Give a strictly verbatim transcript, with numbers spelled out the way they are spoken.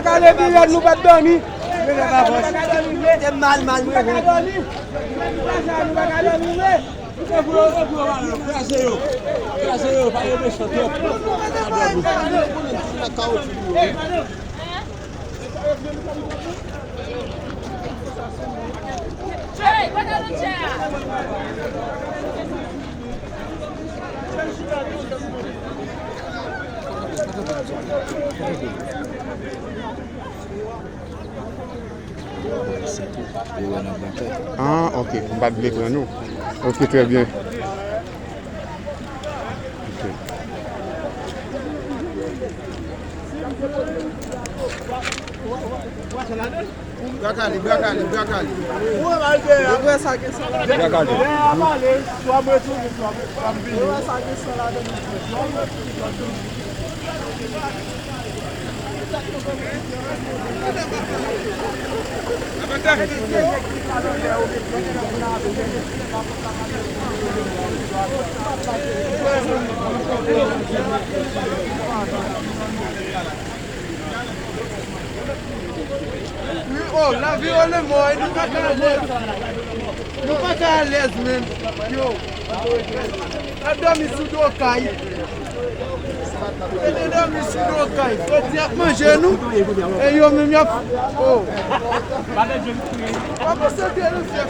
Gade pi rèd, nou pa t dòmi. Se mal, mal, mwen. Nou pa ka dòmi vre. Kraze yo. Kraze yo, pa yo mechan twòp. Ah, ok. M pa t vle pran nou. Ok, trè byen. Ok. Bra kale, bra kale, bra kale. Ou wè sa gen san ladan. Bra kale. Ou wè sa gen san ladan. Wi, oh, lavi o lemò, nou pa ka alèz. Nou pa ka alèz, menm. Yo. N ap dòmi sou do kay. N ap dòmi sou do kay. Fredi ap manje nou. E yo menm y ap. Oh. Pa konsantre nan fè.